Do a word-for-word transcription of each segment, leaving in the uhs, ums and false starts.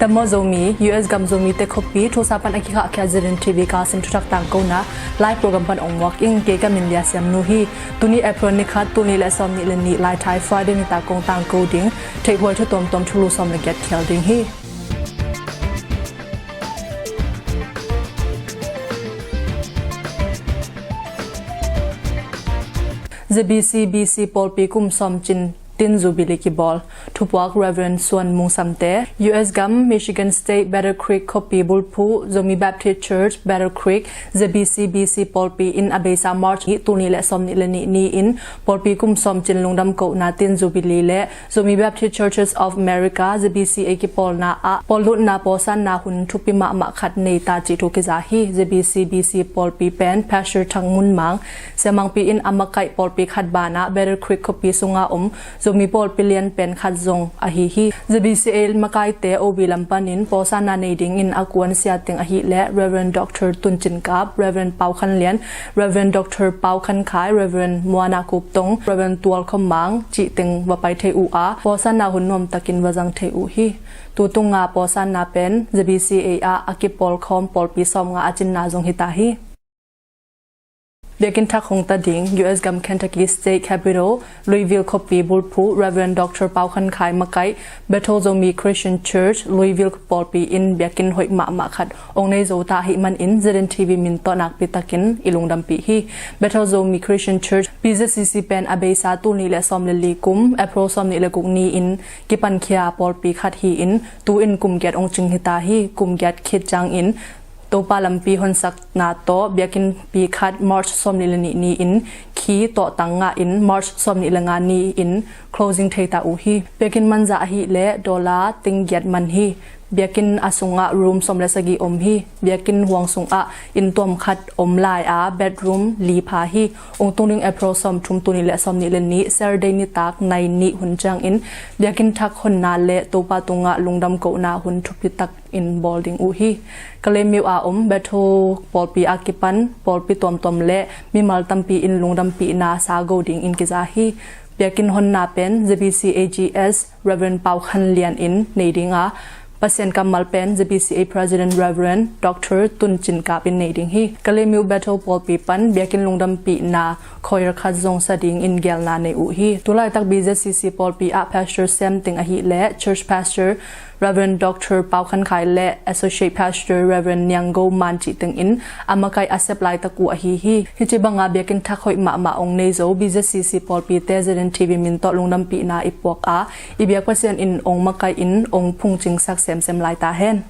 Tamo Zomi, U S gam Zomite khuapi thusa pan a kikhahkhia Z N T V Kawlsim thuthak tangkona live program pan ong muak ing. Kei ka min Lia Siam Nu hi. Tuni April ni khat, tul nih le sawm nih le nih, Laithai Friday nitak kong tangko ding theihhuai thu tuamtuam thulu sawm le giat khial ding hi. Z B C B C pawlpi kum sawm cin tin Jubilee kibawl. Thupuak Reverend Suan Mung Samte. U S gam Michigan State Battle Creek khuapi bulphuh Zomi Baptist Church Battle Creek Z B C B C pawlpi in a beisa March nih, tul nih le sawm nih le nih ni-in pawlpi kum sawm cin lungdam kohna tin Jubilee le Zomi Baptist Churches of America, Z B C A, kipawlna ah pawllutna pawlsanna hun thupi mahmah khat nei ta cih thu kiza hi. Z B C B C pawlpi pen Pastor Thang Mun Mang siamangpi in a makaih pawlpi khat banah Battle Creek khuapi sunga om Zomi pawlpi lian pen khat zong ahi hi. Z B C A makaite O B lam panin pawlsanna nei dingin a kuan sia teng ahih leh Reverend Doctor Tun Cin Kap, Reverend Pau Khan Lian, Reverend Doctor Pau Khan Khai, Reverend Muana Kup Tong, Reverend Tual Khom Mang cih teng va pai thei uh a, pawlsanna hun nuamtakin va zang thei uh hi. Tutunga pawlsanna pen Z B C A ah a kipawlkhawm pawlpi sawmnga a cinna zong hi ta hi. Biakinn thak hong ta ding, U S gam Kentucky State Capital, Louisville khuapi bulphuh Reverend Doctor Pau Khan Khai makaih Bethel Zomi Christian Church, Louisville pawlpi in biakinn hoih mahmah khat ong nei zo ta ahih manin Z N T V min tawh nakpi takin i lungdampih hi. Bethel Zomi Christian Church, B Z C C pen a beisa tul nih le sawm le li kum, April sawm nih le guk ni-in kipankhia pawlpi khat hi-in, tu-in kum giat ong cing hi ta hi. Kum giat khit ciangin Topa lampi honsakna tawh biakinnpi khat March sawm nih le nih ni-in khi tawhtang ngah in March sawm nih le nga ni-in closing thei ta uh hi. Biakinn manzah ahih leh dollar ting giat man hi. Biakinn a sungah room sawm le sagih om hi. Biakinn huang sungah inn tuam khat om lai a bedroom li pha hi. Ong tung ding April sawm thum, tul nih le sawm nih le nih, Saturday nitak nai nih hun ciangin biakinn thak honna le Topa tungah lungdam kohna hun thupi tak in bawl ding uh hi. Kalaymyo a om Bethel pawlpi a kipan pawlpi tuamtuam le mimal tampi in lungdampihna sa go dingin kiza hi. Biakinn honna pen Z B C A G S Reverend Pau Khan Lian in nei ding a, Pasian kammal pen Z B C A President Reverend Doctor Tun Cin Kap in nei ding hi. Kalaymyo Bethel pawlpi pan biakinn lungdampihna choir khat zong sa dingin gelna nei uh hi. Tulaitak B Z C C pawlpi ah pastor sem teng ahih leh Church Pastor Reverend Doctor Pau Khan Khai le Associate Pastor Reverend Niang Go Man cih tengin a makaih a sep laitak uh ahi hi. Hih ci banga biakinn thak hoih mahmah ong nei zo B Z C C pawlpite Z N T V min tawh lungdampihna i puak a, i biak Pasian in ong makaih in ong phungcingsak semsem lai ta hen.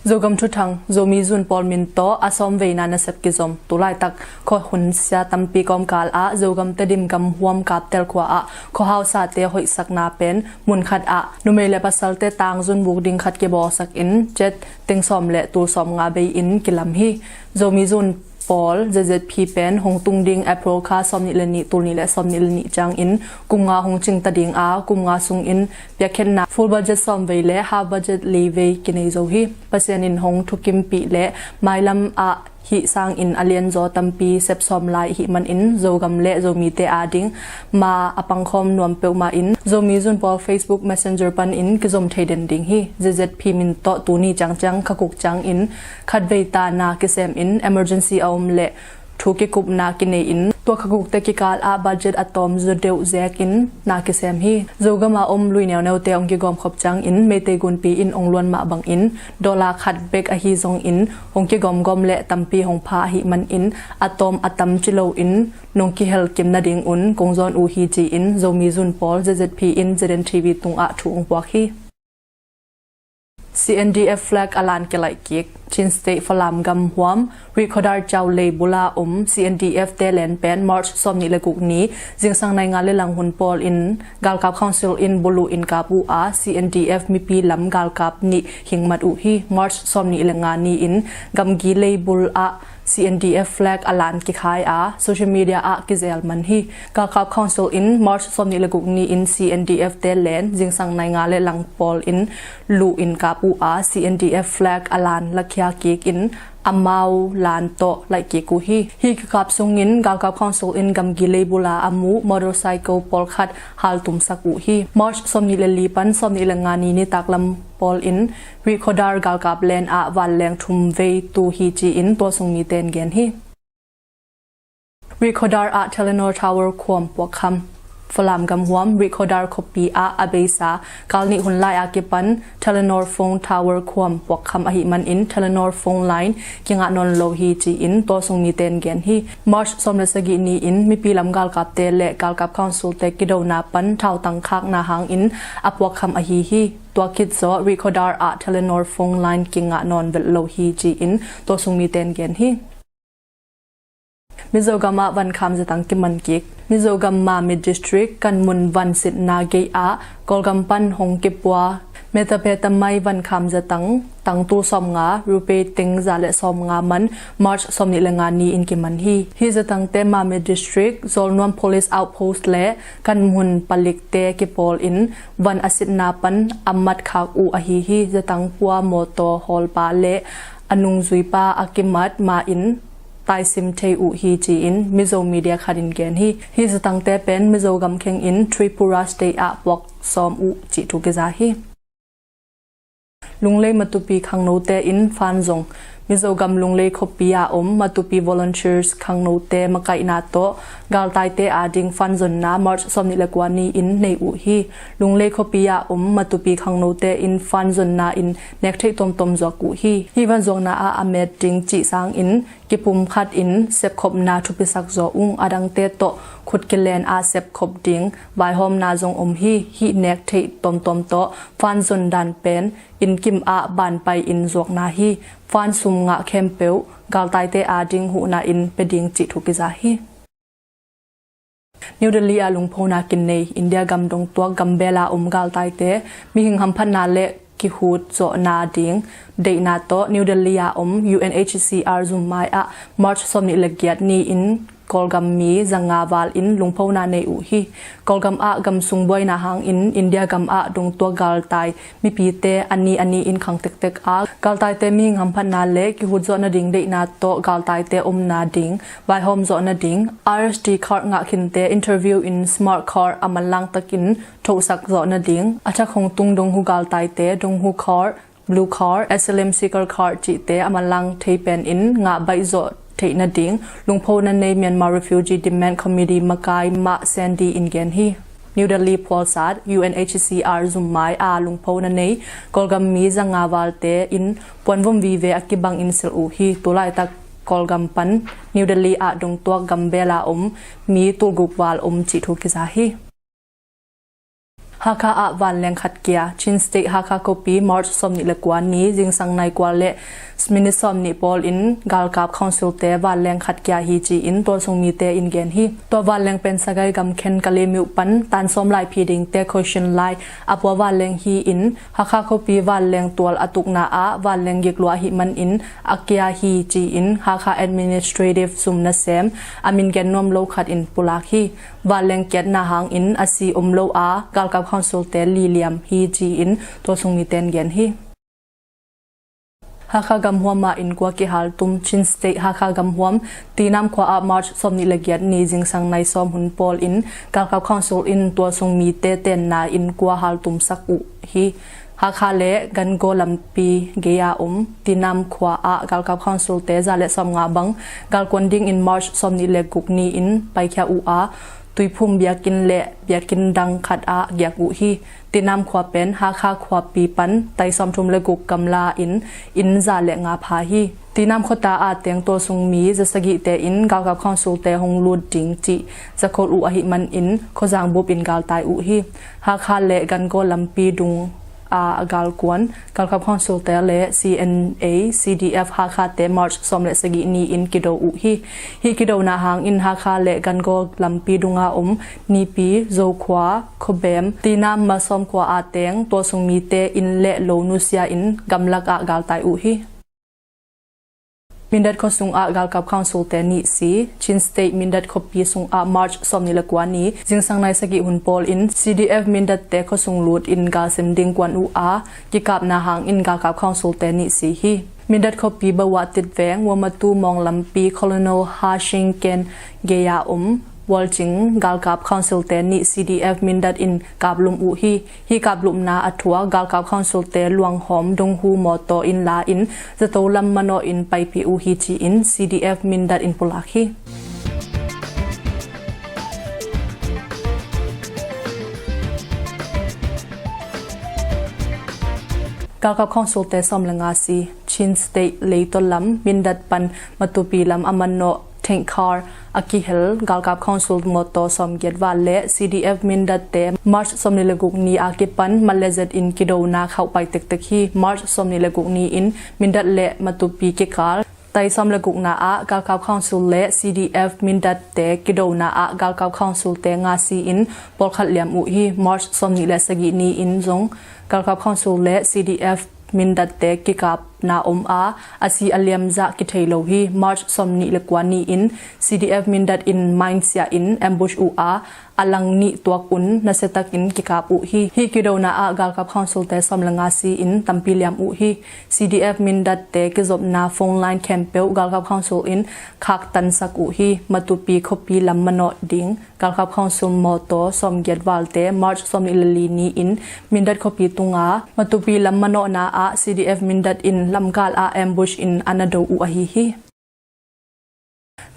Zogam thuthang, Zomi Zun Pawl min tawh a sawmveina nasep kizom. Tulaitak khua hun sia tampi kawmkal ah Zogam Tedim gam huam Kaptel khua ah khuahausate hoihsakna pen mun khat ah numei le pasalte tang zun buk ding khat kibawlsak in cet teng sawm le tul sawmnga bei in kilam hi. Zomi Zun Pawl, Z Z P pen hong tung ding April kha sawm nih le nih, tul nih le sawm nih le nih ciangin kum nga hong cingta ding a, kum nga sungin piakkhiatna full budget sawm vei le half budget li vei kinei zo hi. Pasian in hong thukimpih le mailam ah hih sangin a lianzaw tampi sep sawm lai ihih manin Zogam le Zomite ading ma a pangkhawm nuam peuhmah in Zomi Zun Pawl Facebook Messenger panin kizom thei den ding hi. Z Z P min tawh tuni ciangciang kha guk ciangin khatvei ta na kisem in emergency a om le thu kikupna kinei in tua kha gukte kikal ah budget a tawm zaw deuh zek in na kisem hi. Zogam a om lui neuneute hong kigawmkhop ciangin Meitei gunpi in hong luan mah bangin dollar khat bek ahi zongin hong kigawmgawm le tampi hong pha ahih manin a tawm a tam ci loin nong kihel kim nadingun kong zawn uh hi ci-in Zomi Zun Pawl, Z Z P in Z N T V tungah thu hong puak hi. C N D F flag a lan kilaih kik. Chin State Falam gam huam Rihkhodar Chaulei bula um C N D F te len pen March sawm nih le guk ni zingsang nai nga le lang hun pawl in Galkap Council in buluh in kap uh a, C N D F mipi lam galkap nih hingmat uh hi. March sawm nih le nga ni in gamgi leibul ah C N D F flag a lan kikhai a, social media ah kizel man hi. Galkap Council in March sawm nih le guk ni in C N D F te len zingsang nai nga le lang pawl in luh in kap uh a, C N D F flag a lan lakhia kik in amau lan tawh laih kik uh hi. Hih kikap sungin galkap council in gamgi leibula a mu motorcycle pawlkhat haltumsak uh hi. March sawmnih le li pan sawmnih le nga ni nitaklam pawl in Rihkhodar galkap len ah vanleng thum vei tu hi ci-in tualsung mite in gen hi. Rihkhodar ah Telenor Tower khuam puakkham. Falam gamhuam Rihkhodar khuapi ah a beisa kal nih hun lai a kipan Telenor Phone Tower khuam puakkham ahih manin Telenor Phone Line kingah nawn lo hi ci-in tualsung mite in gen hi. March sawm le sagih ni-in mipi lam galkapte le galkap councilte kidona pan thautang khakna hangin a puakkham ahi hi. Tua khit zawh Rihkhodar ah Telenor Phone Line kingah nawn velh lo hi ci-in tualsung mite in gen hi. Mizo gamah vankham zatang kiman kik. Mizo gam Mamit District Kanmun van sitna gei ah Kawlgam pan hong kipua methamphetamine vankham zatang tangtul sawmnga, rupee teng za le sawmnga man March sawmnih le nga ni-in kiman hi. Hih zatangte Mamit District Zawlnuam Police Outpost le Kanmun palikte kipawl in van a sitna pan a mat khak uh ahi hi. Zatang pua mawtaw hawlpa le a nungzuipa a kimat ma-in taisim thei uh hi ci-in Mizo media khat in gen hi. Hih zatangte pen Mizo gam khengin Tripura State ah puak sawm uh cih thu kiza hi. Lunglei Matupi khangnote in fan zong. Mizo gam Lunglei khuapi ah om Matupi volunteers khangnote makaihna tawh galtaite ading fan zonna March sawmnih le kua ni-in nei uh hi. Lunglei khuapi ah om Matupi khangnote in fan zonna in nek theih tomtom zuak uh hi. Hih van zuakna ah a met ding cih sangin kipum khat in sepkhopna thupisak zaw ung, a dangte tawh khut kilen ah sepkhop ding vaihawmna zong om hi. Hih nek theih tomtom tawh fan zon dan pen innkim ah banpai in zuakna hi. Fan sum ngah khempeuh galtaite ading huhna in pia ding cih thu kiza hi. New Delhi ah lungphona kin nei. India gam dongtuak gambel a om galtaite mihing hamphatna le kihut zawhna ding deihna tawh New Delhi a om U N H C R zummai ah March sawmnih le giat ni-in Kawlgam mi zanga val in lungphona nei uh hi. Kawlgam ah gamsung buaina hangin India gam ah dongtuak galtai mipite a ni a ni in khang tektek a, galtaite mihing hamphatna le kihut zawh nading deihna tawh galtaite omna ding vaihawm zawh nading, R S D card ngah khinte interview in smart card a manlang takin thohsak zawh nading, a thak hong tung donghu galtaite donghu card, blue card, asylum seeker card cihte a manlang thei pen in ngah baih zawh theih nading lungphona nei Myanmar Refugee Demand Committee makai Mah Sandy in gen hi. New Delhi phualsat U N H C R zummai a lungphona nei Kawlgam mi zanga valte in puanvom vive a kibang in silh uh hi. Tulaitak Kawlgam pan New Delhi ah dongtuak gambel a om mi tulguk val om cih thu kiza hi. Hakha ah vanleng khat kia. Chin State Hakha khuapi March sawmnih le kua ni zingsang nai kua le minit sawmnih pawl in galkap councilte vanleng khat kia hi ci-in tualsung mite in gen hi. Tua vanleng pen Sagaing gamkhen Kalemyo pan tan sawm lai phi dingte Khoishin lai a pua vanleng hi-in Hakha khuapi vanleng tual a tukna ah vanleng gik lua ahih manin a kia hi ci-in Hakha Administrative zum nasem a min gen nuam lo khat in pulak hi. Vanleng kiatna hangin a si om lo a galkap councilte liliam hi ci-in tualsung mite in gen hi. Hakha gamhuam ah innkuan kihal tum. Chin State Hakha gamhuam Tinam khua ah March sawmnih le giat ni zingsang nai sawm hun pawl in galkap council in tualsung mite tenna innkuan haltumsak uh hi. Hakha le Gangaw lampi gei a om Tinam khua ah galkap councilte za le sawmnga bang galkuan dingin March sawmnih le guk ni-in paikhia uh a, Tuiphum biakinn le biakinn dang khat ah giak uh hi. Tinam khua pen Hakha khuapi pan tai sawmthum le guk gamla in inn za le nga pha hi. Tinam khuata a teng tualsung mi zasagihte in galkap councilte hong lut ding cih zakhol uh ahih manin khuazang bup in galtai uh hi. Hakha le Gangaw lampi dung a galkuan galkap councilte le C N A C D F Hakhate March sawm le sagih ni-in kido uh hi. Hih kidona hangin Hakha le Gangaw lampi dunga om Nipi, Zokhua, Khobem, Tinam, Malsawm khua a teng tualsung mite inn le lo nusia in gamlak ah galtai uh hi. Mindat khuasung ah galkap council te nih si. Chin State Mindat khuapi sungah March sawmnih le kua ni zingsang nai sagih hun pawl in C D F Mindat te khuasung lut in galsim ding kuan uh a, kikapna hangin galkap council te nih si hi. Mindat khuapi Bawah Tit Veng, Wamatu Mawng lampi Colonel Hashing Ken gei-a om Walcing galkap council te nih C D F Mindat in kaplum uh hi. Hih kaplumna a thuak galkap council te luanghawm donghu mawtaw in la in zato lam manawh in paipih uh hi ci-in C D F Mindat in pulak hi. Galkap council te sawm le nga si. Chin State leitaw lam Mindat pan Matupi lam a manawh tank car a kihel galkap council mawtaw sawmgiat val le C D F Mindat te March sawmnih le guk ni a kipan mat le zet in kidona khauh pai tektek hi. March sawmnih le guk ni in Mindat le Matupi kikal tai sawm le gukna ah galkap council le C D F Mindat te kidona ah galkap council te nga si in pawlkhat liam uh hi. March sawmnih le sagih ni in zong galkap council le C D F Mindat te kikapna om a, a si a liam zah kithei lo hi. March sawmnih le kua ni in C D F Mindat in mine siah in ambush uh a, a lang nih tuak un nasiatakin kikap uh hi. Hih kidona ah galkap council te sawm le nga si in tampi liam uh hi. C D F Mindat te kizopna phone line khempeuh galkap council in khaktansak uh hi. Matupi khuapi lam manawh ding galkap council mawtaw sawmgiat valte March sawmnih le li ni in Mindat khuapi tunga Matupi lam manawhna ah C D F Mindat in lamkal ah ambush in a na do uh ahi hi.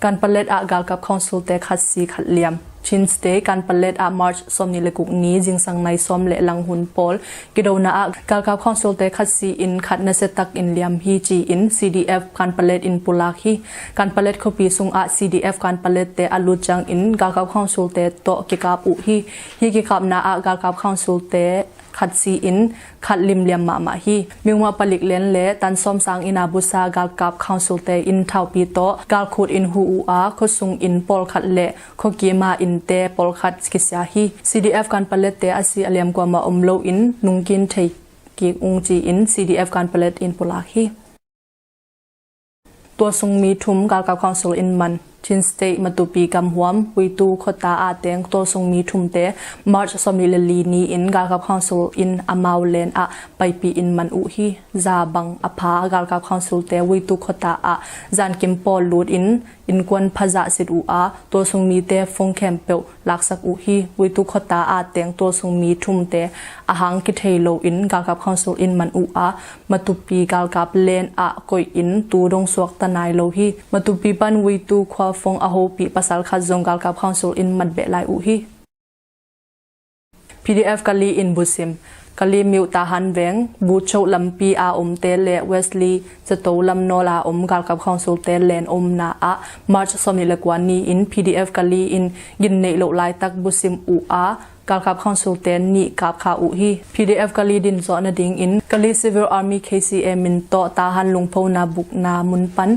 Kanpalet ah galkap council te khat si khat liam. Chin State Kanpalet ah March sawmnih le guk ni zingsang nai sawm le lang hun pawl kidona ah galkap council te khat si in khat nasiatak in liam hi ci-in C D F Kanpalet in pulak hi. Kanpalet khuapi sungah C D F Kanpalet te a lut ciangin galkap council te tawh kikap uh hi. Hih kikapna ah galkap council te khat si in khat limliam mahmah hi. Mingmah palik len le tan sawm sang inn a busa galkap council te in thaupi tawh galkhut in huh uh a, khuasung inn pawlkhat le khuakim a innte pawlkhat kisia hi. C D F Kanpalet te a si a liam kuamah om loin nungkin thei kik ung ci-in C D F Kanpalet in pulak hi. Tualsung mi thum galkap council in man. Chin State Matupi gamhuam Uitu khuata a teng tualsung mi thumte March sawmnih le li ni in galkap council in amau len ah paipih in man uh hi. Za bang a pha galkap council te Uitu khuata ah zankim pawl lut in innkuan phazah sit uh a, tualsung mite phone khempeuh laksak uh hi. Uitu khuata a teng tualsung mi thumte a hang kithei loin galkap council in man uh a, Matupi galkap len ah koih in tu dong suakta nai lo hi. Matupi pan Uitu khua phone a hopih pasal khat zong galkap council in mat beh lai uh hi. P D F Kali in busim. Kali Miu Tahan Veng, Bucho lampi a omte le Wesley Zato lam nawl a om galkap council te len omna ah March sawmnih le kua ni in P D F Kali in gin neih loh laitak busim uh a, galkap council te nih kapkha uh hi. P D F Kali din zawh nadingin Kali Civil Army K C A min tawh Tahan lungphona bukna mun pan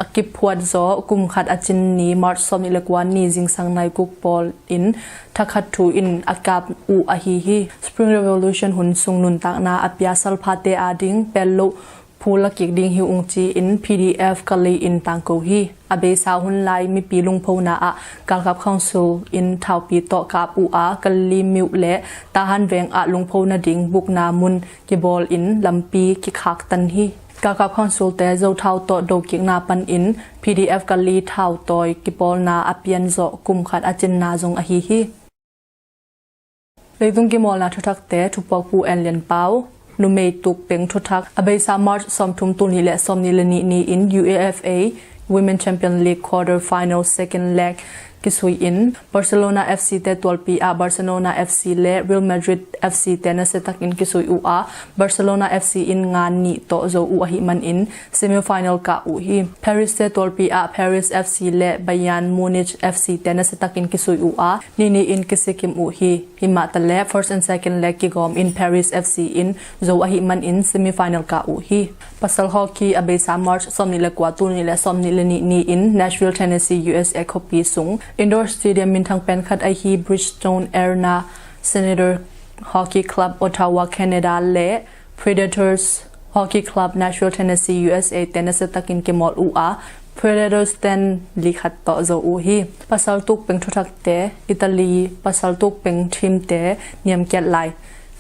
a kiphuat zawh kum khat a cin ni March sawmnih le kua ni zingsang nai guk pawl in thakhat thu in a kap uh ahi hi. Spring Revolution hun sung nuntakna a pia salphate ading pel loh phul a kik ding hi ung ci-in P D F Kali in tangko hi. A beisa hun lai mipi lungphona ah galkap council in thaupi tawh kap uh a, Kali Miu le Tahan Veng ah lungpho nading bukna mun kibawl in lampi kikhaktan hi. Galkap council te zothau tawh dokikna panin P D F Kali thau tawi kipawlna a pian zawh kum khat a cinna zong ahi hi. Leitung kimawlna thuthakte thupuakpu En Lian Pau, numei tuk peng thuthak. A beisa March sawmthum, tul nih le sawmnih le nih ni in U E F A Women Champion League quarter final second leg kisui in Barcelona F C te tualpi ah Barcelona F C le Real Madrid F C te nasiatakin kisui uh a, Barcelona F C in nga nih tawh zo uh ahih manin semi final kah uh hi. Paris te tualpi ah Paris F C le Bayern Munich F C te nasiatakin kisui uh a, ni ni in kisikim uh hi. Himah taleh first and second leg kigawm in Paris F C in zo ahih manin semi final kah uh hi. Pasal hockey a beisa March sawmnih le kua, tul nih le sawmnih le nih ni in Nashville, Tennessee, U S A khuapi sung indoor stadium minthang pen khat ahi Bridgestone Arena, Senator Hockey Club, Ottawa, Canada le Predators Hockey Club Nashville, Tennessee, U S A te nasiatakin kimawl uh a, Predators ten li khat tawh zo uh hi. Pasal tukpeng thuthakte, Italy pasal tukpeng team te niamkiat lai.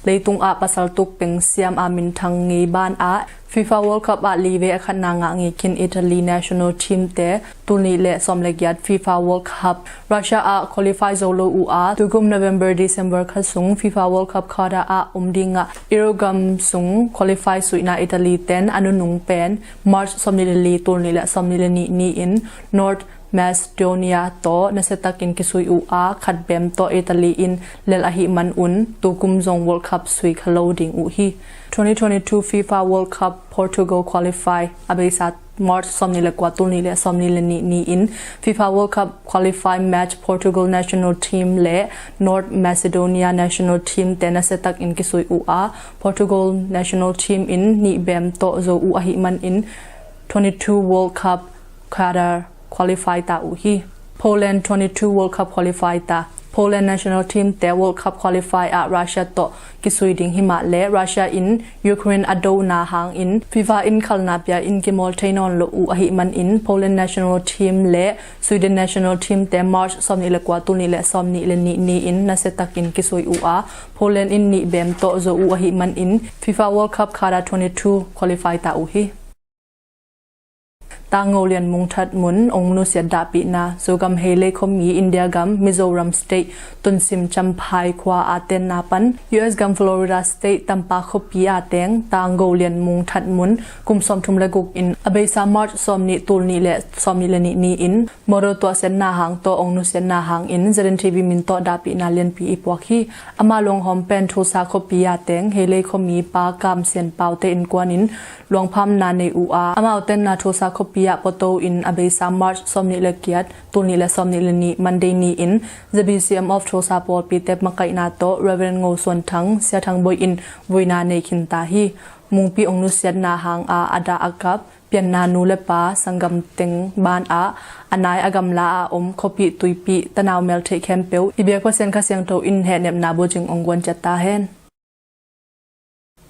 Leitung ah pasal tukpeng siam a minthang ngei ban ah FIFA World Cup ah li vei a khatna ngah ngei khin Italy national team te tulnih le sawm le giat FIFA World Cup Russia ah qualify zo lo uh a, tukum November December kha sung FIFA World Cup Qatar ah um ding ah Europe gam sung qualify suihna Italy ten a nunung pen March sawmnih le li, tulnih le sawmnih le nih ni-in North Macedonia tawh nasiatakin kisui uh a, khat bem tawh Italy in lel ahih man un tukum zong World Cup sui kha lo ding uh hi. Twenty twenty-two FIFA World Cup Portugal qualify a beisa March sawmnih le kua, tulnih le sawmnih le nih ni-in FIFA World Cup qualify match Portugal national team le North Macedonia national team te nasiatakin kisui uh a, Portugal national team in nih bem tawh zo uh ahih man in twenty-two World Cup Qatar qualify ta uh hi. Poland twenty-two World Cup qualify ta. Poland national team te World Cup qualify ah Russia tawh kisui ding hi mah le Russia in Ukraine a dona hangin FIFA in khalna pia in kimawl thei nawn lo uh ahih man in Poland national team le Sweden national team te March sawmnih le kua, tulnih le sawmnih le nih ni-in nasiatakin kisui uh a, Poland in nih bem tawh zo uh ahih man in FIFA World Cup Qatar twenty-two qualify ta uh hi. Tango Lian Mung That Mun ong nusiat dahpihna. Zogam Heilei khuami, India gam, Mizoram State, Tunsim Champhai khua a tenna pan U S gam Florida State Tampa khuapi a teng Tango Lian Mung That Mun kum sawmthum le guk in a beisa March sawmnih, tulnih le sawmnih le nih ni-in motor tuahsiatna hang tawh ong nusiatna hangin Z N T V min tawh dahpihna lianpi i puak hi. Ama luanghawm pen Tulsa khuapi a teng Heilei khuami Pa Kam Sian Pau te innkuan in luangphamna nei uh a, amau tenna Tulsa khuapi ah pawto in a beisa March sawmnih le giat, tulnih le sawmnih le nih Monday ni-in Z B C M of Tulsa pawlpi te makaihna tawh Reverend Ngo Suan Thang, Sia Thang Bawi in vuina nei khin ta hi. Mungpi ong nusiatna hang a a dah a kap pianna nu le pa sanggam teng ban ah a nai a gamla a om khuapi tuipi tanau meltheih khempeuh i biak Pasian Kha Siangtho in hehnepna bucing ong guan ciat ta hen.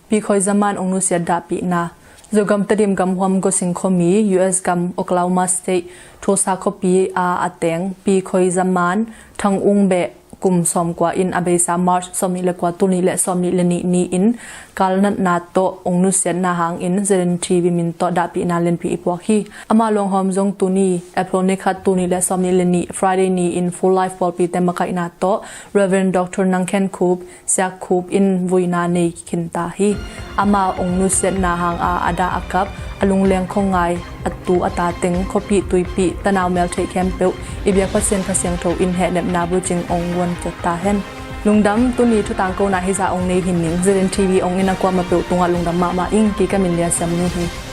Pi Khoi Za Man ong nusiat dahpihna. Zogam Tedim gam huam Gosing khuami, U S gam Oklahoma State, Tulsa khuapi a a teng Pi Khoi Za Man Thang Ung Beh kum sawmkua in a beisa March sawmnih le kua, tulnih le sawmnih le nih ni-in kalnatna tawh ong nusiatna hangin Z N T V min tawh dahpihna lianpi i puak hi. Ama luanghawm zong tuni April ni khat, tulnih le sawmnih le nih Friday ni-in Full Life pawlpi te makaihna tawh Reverend Doctor Nang Khen Khup, Siak Khup in vuina nei khin ta hi. Ama ong nusiatna hang a a dah a kap, a lungleng khuangai, a tu a ta teng, khuapi tuipi tanau meltheih khempeuh i biak Pasian Kha Siangtho in hehnepna bucing ong guan ciat ta hen. Lungdam. Tuni thu tangkona hizah ong nei hi ning. Z N T V ong in a kuamah peuh tungah lungdam mahmah ing. Kei ka min Lia Siam Nu hi.